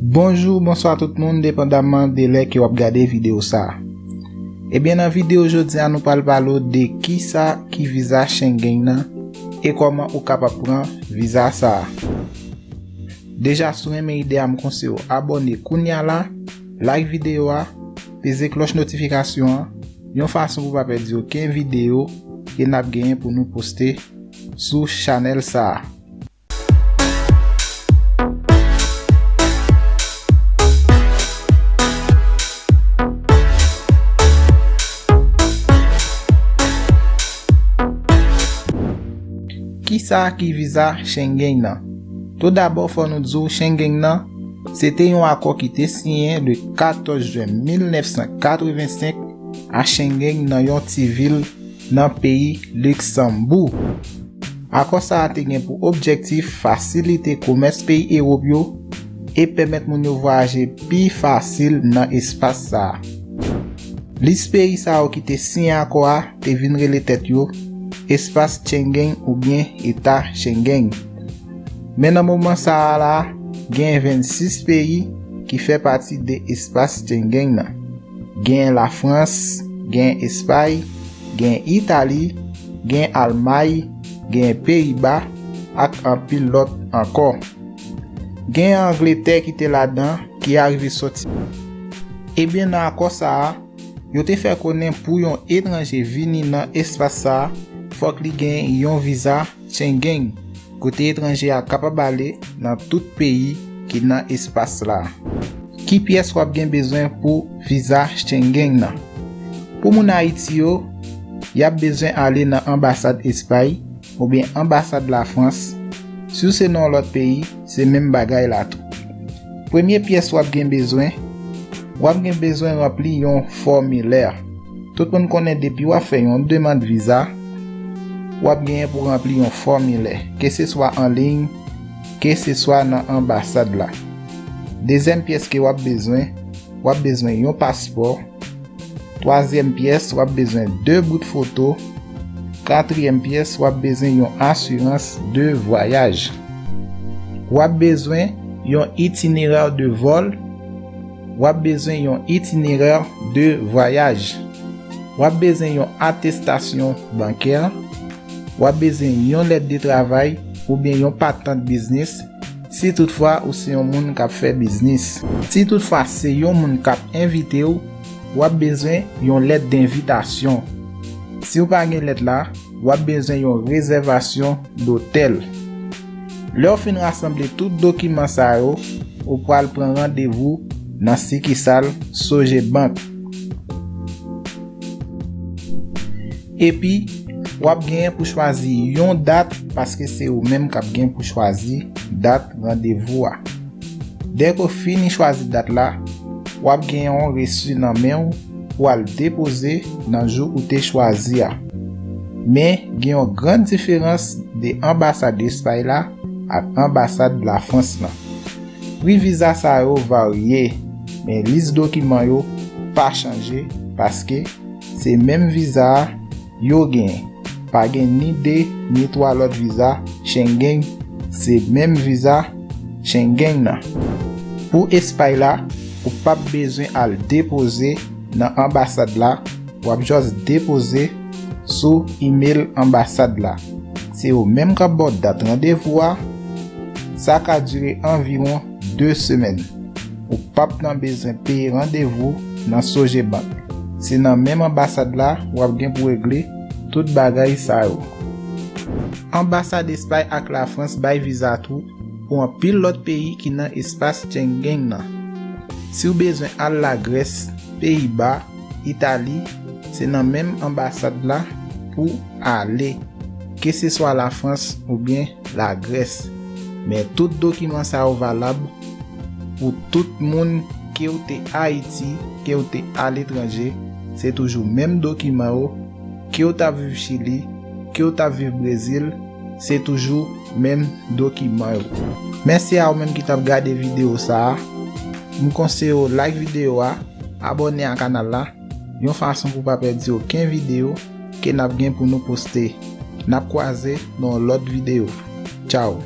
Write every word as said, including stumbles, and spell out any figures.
Bonjou, bonswa tout moun, depandaman de lè ke w ap gade videyo sa a. Ebyen, nan videyo jodi a, nou pral pale w de kisa ki viza Schengen nan e kòman ou kapab pran viza sa a. Deja, si w renmen ide a, m konseye w abòne kounye a la, like videyo a, peze klòch notifikasyon an, yon fason pou w pa pèdi okenn videyo ke n ap genyen pou nou poste sou chanèl sa a. Kisa ki viza Schengen nan? Tou dabò, fò nou di w Schengen nan, se te yon akò ki te siyen le katòz jen mil nèf san katrevensenk a Schengen, nan yon ti vil nan peyi Liksanbou. Akò sa a te gen pou objektif fasilite komès peyi Ewòp yo e pèmèt moun yo vwayaje pi fasil nan espas sa a. Lis peyi sa yo ki te siyen akò a te vin rele tèt yo espas Schengen oubyen eta Schengen. Men nan moman sa a la, gen vennsis peyi ki fè pati de espas Schengen nan. Gen Lafrans, gen Espay, gen Itali, gen Almay, gen Peyiba, ak anpil lòt ankò. Gen Angletè ki te ladan, ki arive sòti. Ebyen, nan akò sa a, yo te fè konnen pou yon etranje vini nan espas sa a, fòk li gen yon viza Schengen, kote etranje a kapab ale nan tout peyi ki nan espas la. Ki pyès w ap gen bezwen pou viza Schengen nan? Pou moun Ayiti yo, y ap bezwen ale nan anbasad Espay oubyen anbasad Lafrans. Si w se nan yon lòt peyi, se menm bagay la tou. Premye pyès w ap gen bezwen, w ap gen bezwen ranpli yon fòmilè. Tout moun konnen depi w ap fè yon demann viza, w ap genyen pou ranpli yon fòmilè, keseswa an liy, keseswa nan anbasad la. Dezyèm pyès ke w ap bezwen, w ap bezwen yon paspò. Twazyèm pyès, w ap bezwen de bout foto. Katriyèm pyès, w ap bezwen yon asirans de vwayaj. W ap bezwen yon itinerè de vòl. W ap bezwen yon itinerè de vwayaj. W ap bezwen yon atestasyon bankè. W ap bezwen yon lèt de travay oubyen yon patant biznis, si toutfwa ou se yon moun k ap fè biznis. Si toutfwa se yon moun k ap envite w, w ap bezwen yon lèt denvitasyon. Si w pa gen lèt la, w ap bezwen yon rezèvasyon dotèl. Lè w fin rasanble tout dokiman sa yo, ou pral pran randevou nan sikisal Sogebank. Epi, w ap genyen pou chwazi yon dat, paske se ou menm k ap gen pou chwazi dat randevou a. Dèke w fini chwazi dat la, w ap genyen yon resi nan men w pou al depoze nan jou ou te chwazi a. Men, gen yon gran diferans de anbasad Espay la ak anbasad Lafrans lan. Pri viza sa yo varye, men lis dokiman yo pa chanje, paske se menm viza a yo genyen. Pa gen ni de ni twa lòt viza Schengen, se menm viza Schengen nan. Pou Espay la, ou p ap bezwen al depoze nan anbasad la, w ap just depoze sou imel anbasad la. Se yo menm k ap ba w dat randevou a. Sa ka dire anviwon de semèn. Ou p ap nan bezwen peye randevou nan Sogebank. Se nan menm anbasad la w ap gen pou regle tout bagay sa yo. Anbasad Espay ak Lafrans bay viza tou pou anpil lòt peyi ki nan espas Schengen nan. Si w bezwen al Lagrès, Peyiba, Itali, se nan menm anbasad la pou ale, keseswa Lafrans oubyen Lagrès. Men tout dokiman sa yo valab pou tout moun, ke w te Ayiti, ke w te aletranje, se toujou menm dokiman yo, ke w t ap viv Chili, ke w t ap viv Brezil, se toujou menm dokiman yo. Mèsi a ou menm ki t ap gade videyo sa a. M konseye w like videyo a, abòne a kanal la, yon fason pou w pa pèdi okenn videyo ke n ap gen pou nou poste. N ap kwaze nan yon lòt videyo. Tchaw!